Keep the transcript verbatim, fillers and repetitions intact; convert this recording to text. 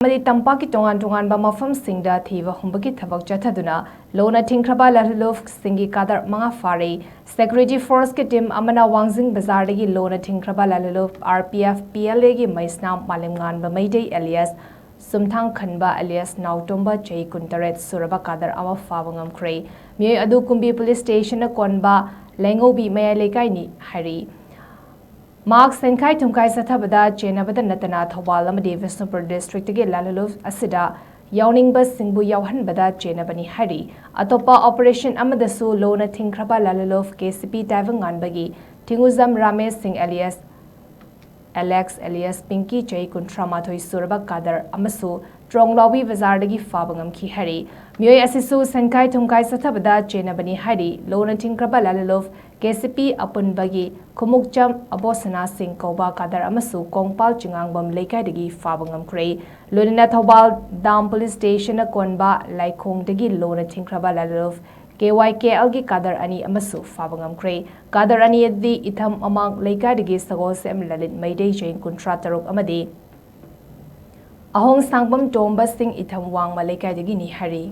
ꯑꯃꯗꯤ ꯇꯝꯄꯥꯛꯀꯤ ꯇꯣꯉꯥꯟ ꯇꯣꯉꯥꯟꯕ ꯃꯐꯝꯁꯤꯡꯗ ꯊꯤꯕ ꯍꯨꯝꯕꯒꯤ ꯊꯕꯛ ꯆꯠꯊꯗꯨꯅ ꯂꯣꯅ ꯊꯤꯡꯈ꯭ꯔꯕ ꯂꯥꯂꯨꯂꯨꯐꯁꯤꯡꯒꯤ ꯀꯥꯗꯔ ꯃꯉꯥ ꯐꯥꯔꯦ꯫ Security Forceꯀꯤ team ꯑꯃꯅ ꯋꯥꯡꯖꯤꯡ ꯕꯖꯥꯔꯗꯒꯤ ꯂꯣꯅ ꯊꯤꯡꯈ꯭ꯔꯕ ꯂꯥꯂꯨꯂꯨꯐ RPF PLAꯒꯤ ꯃꯩꯁꯅꯥꯝ ꯃꯥꯂꯦꯝꯉꯥꯟꯕ ꯃꯩꯇꯩ alias ꯁꯨꯝꯊꯥꯡ ꯈꯟꯕ alias ꯅꯥꯎꯇꯣꯝꯕ ꯆꯍꯤ ꯀꯨꯟꯇꯔꯦꯠ ꯁꯨꯔꯕ ꯀꯥꯗꯔ ꯑꯃ ꯐꯥꯕ ꯉꯝꯈ꯭ꯔꯦ꯫ ꯃꯤꯑꯣꯏ ꯑꯗꯨ ꯀꯨꯝꯕꯤ police stationꯅ ꯀꯣꯟꯕ ꯂꯩꯉꯧꯕꯤ ꯃꯌꯥꯏ ꯂꯩꯀꯥꯏꯅꯤ ꯍꯥꯏꯔꯤ꯫ ꯃꯍꯥꯛ ꯁꯦꯟꯈꯥꯏ ꯊꯨꯝꯈꯥꯏ ꯆꯠꯊꯕꯗ ꯆꯦꯟꯅꯕꯗ ꯅꯠꯇꯅ ꯊꯧꯕꯥꯜ ꯑꯃꯗꯤ ꯕꯤꯁꯅꯨꯄꯨꯔ districtꯀꯤ ꯂꯥꯂꯨꯂꯨꯐ ꯑꯁꯤꯗ ꯌꯥꯎꯅꯤꯡꯕꯁꯤꯡꯕꯨ ꯌꯥꯎꯍꯟꯕꯗ ꯆꯦꯟꯅꯕꯅꯤ ꯍꯥꯏꯔꯤ꯫ ꯑꯇꯣꯞꯄ operation ꯑꯃꯗꯁꯨ ꯂꯣꯅ ꯊꯤꯡꯈ꯭ꯔꯕ ꯂꯥꯂꯨꯂꯨꯐ KCP ꯇꯥꯏꯕꯪꯉꯥꯟꯕꯒꯤ ꯊꯤꯡꯉꯨꯖꯝ ꯔꯥꯃꯦꯁ ꯁꯤꯡ alias Alex alias ꯄꯤꯡꯀꯤ ꯆꯍꯤ ꯀꯨꯟꯊ꯭ꯔꯥ ꯃꯥꯊꯣꯏ ꯁꯨꯔꯕ ꯀꯥꯗꯔ ꯑꯃꯁꯨ ꯇ꯭ꯔꯣꯡꯂꯥꯎꯕꯤ ꯕꯖꯥꯔꯗꯒꯤ ꯐꯥꯕ ꯉꯝꯈꯤ ꯍꯥꯏꯔꯤ꯫ ꯃꯤꯑꯣꯏ ꯑꯁꯤꯁꯨ ꯁꯦꯟꯈꯥꯏ ꯊꯨꯝꯈꯥꯏ ꯆꯠꯊꯕꯗ ꯆꯦꯟꯅꯕꯅꯤ ꯍꯥꯏꯔꯤ꯫ ꯂꯣꯅ ꯊꯤꯡꯈ꯭ꯔꯕ ꯂꯥꯂꯨꯂꯨꯐ KCP ꯑꯄꯨꯟꯕꯒꯤ ꯈꯨꯃꯨꯛꯆꯝ ꯑꯕꯣꯁꯅꯥ ꯁꯤꯡ ꯀꯧꯕ ꯀꯥꯗꯔ ꯑꯃꯁꯨ ꯀꯣꯡꯄꯥꯜ ꯆꯤꯉꯥꯡꯕꯝ ꯂꯩꯀꯥꯏꯗꯒꯤ ꯐꯥꯕ ꯉꯝꯈ꯭ꯔꯦ꯫ ꯂꯣꯏꯅꯅ ꯊꯧꯕꯥꯜ ꯗꯥꯝ police stationꯅ ꯀꯣꯟꯕ ꯂꯥꯏꯈꯣꯡꯗꯒꯤ ꯂꯣꯅ ꯊꯤꯡꯈ꯭ꯔꯕ ꯂꯥꯂꯨꯂꯨꯐ KYKLꯒꯤ ꯀꯥꯗꯔ ꯑꯅꯤ ꯑꯃꯁꯨ ꯐꯥꯕ ꯉꯝꯈ꯭ꯔꯦ꯫ ꯀꯥꯗꯔ ꯑꯅꯤ ꯑꯗꯨꯗꯤ ꯏꯊꯝ ꯑꯃꯥꯡ ꯂꯩꯀꯥꯏꯗꯒꯤ ꯁꯒꯣꯜꯁꯦꯝ ꯂꯂꯤꯠ ꯃꯩꯇꯩ ꯆꯍꯤ ꯀꯨꯟꯊ꯭ꯔꯥ ꯇꯔꯨꯛ ꯑꯃꯗꯤ ꯑꯍꯣꯡ ꯁꯥꯡꯕꯝ ꯇꯣꯝꯕ ꯁꯤꯡ ꯏꯊꯝ ꯋꯥꯡꯃ ꯂꯩꯀꯥꯏꯗꯒꯤꯅꯤ ꯍꯥꯏꯔꯤ꯫